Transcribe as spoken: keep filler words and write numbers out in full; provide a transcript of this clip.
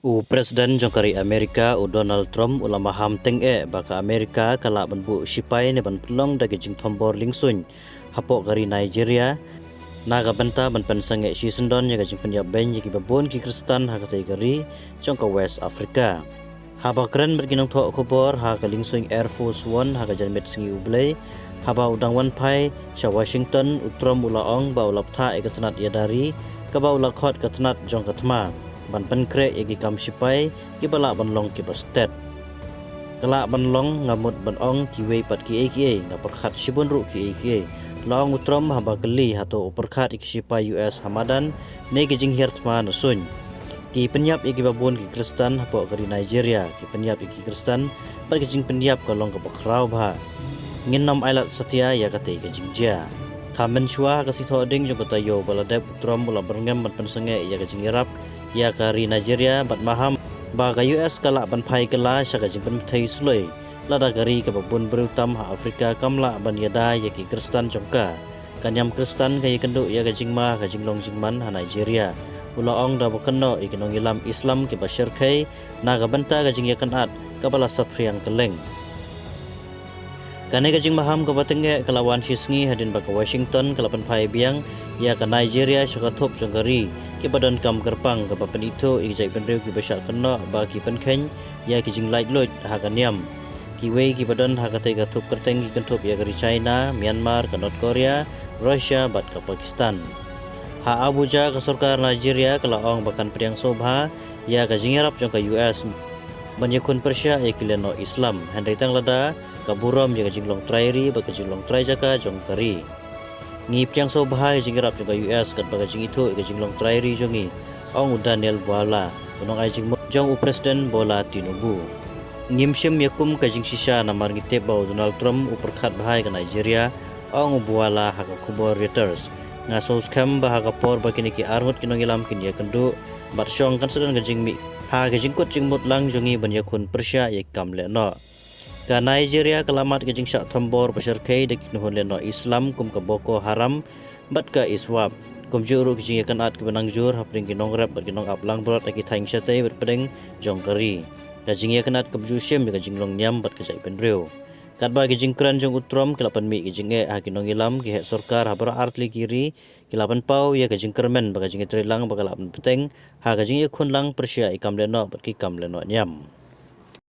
U President jong ka ri Amerika, u Donald Trump, u la maham teng eh ba ka Amerika ka lah ban buh shipai ne ban pynlong da ki jingthombor liengsuiñ hapoh ka ri Nigeria, na ka bynta ban pynsangeh shisyndon ïa ka jingpynïap beiñ ïa kiba bun ki Khristan ha katei ka ri jong ka West Africa. Haba kren bad ki nongthoh khubor ha ka liengsuiñ Air Force One ha ka janmiet sngi U Blei, haba u dang wan phai sha Washington, u Trump u la ong ba u la bthah ïa ka tnat ïada ri, kaba u la khot ka tnat jong ka thma, ban pynkhreh ïa ki kam shipai kiba lah ban long kiba stet. Ka lah ban long, nga mut ban ong, kiwei pat kiei kiei, nga pyrkhat shibun ruh kiei kiei, la ong u Trump haba kylli hato u pyrkhat ïa ki shipai U S ha madan ne ki jinghiar thma na suiñ. Ki pynïap ïa kiba bun ki Khristan hapoh ka ri Nigeria, ki pynïap ïa ki Khristan, bad ki jingpynïap ka long kaba khraw bha. Ngin nym ailad satia ïa katei ka jingjia. Kha mynshuwa ha ka sngi Thohdieng jong ka taïew ba la dep, u Trump u la byrngem ban pynsangeh ïa ka jingïarap ïa ka ri Nigeria bad maham ba ka U S ka lah ban phai kylla sha ka jingpynbthei suloi lada ka ri kaba bun briew tam ha Afrika kam lah ban ïada ïa ki Khristan jong ka. Ka niam Khristan ka ïakynduh ïa ka jingma ka jinglong jingman ha Nigeria. U la ong da ba kynnoh ïa ki nongïalam Islam kiba shyrkhei na ka bynta ka jingïakynad kaba la saphriang kylleng. Kane ka jingmaham kaba teng eh ka la wan shisngi hadien ba ka Washington ka la pynphai biang ïa ka Nigeria sha ka thup jong ka ri kiba donkam kyrpang, kaba pynithuh ïa ki jaitbynriew kiba shah kynnoh ba ki pynkheiñ ïa ki jinglaitluid ha ka niam. Kiwei kiba don ha katei ka thup kyrteng ki kynthup ïa ka ri China, Myanmar, ka North Korea, Russia bad ka Pakistan. Ha Abuja, ka sorkar Nigeria ka la ong ba kan pdiang sngewbha ïa ka jingïarap jong ka U S ban ïakhun pyrshah ïa ki lehnoh Islam, hynrei tang lada ka burom ïa ka jinglong trai ri bad ka jinglong trai jaka jong ka ri. Ngi pdiang sngewbha ïa ka jingïarap jong ka U S katba ka jingithuh ïa ka jinglong trai ri jong ngi, ong u Daniel Bwala, u nongai jingmut jong u President Bola Tinubu. Ngim shym ïakum ka jingshisha namar ngi tip ba u Donald Trump u pyrkhat bha ïa ka Nigeria, ong u Bwala ha ka khubor Reuters. Nga sngewskhem ba ha ka por ba kine ki arngut ki nongïalam kin ïakynduh bad shong, kan sa don ka jingmih ha ka jingkut jingmut lang jong ngi ban ïakhun pyrshah ïa ki kam lehnoh. Ka Nigeria ka la mad ka jingshah thombor ba shyrkhei da ki kynhun lehnoh Islam kum ka Boko Haram bad ka ISWAP, kumjuh ruh ki jingïakynad kiba nang jur hapdeng ki nongrep bad ki nongap langbrot ha ki thaiñ shatei bad pdeng jong ka ri. Ka jingïakynad ka bujur shim ïa ka jinglong niam bad ka jaitbynriew. Katba ki jingkren jong u Trump ki la pynmih ki jingeh ha ki nongïalam, ki heh sorkar ha baroh artylli ki ri ki la pynpaw ïa ka jingkyrmen ba ka jingïatreilang ba ka lah ban bteng ha ka jingïakhun lang pyrshah ïa ki kam lehnoh bad ki kam lehnoh niam.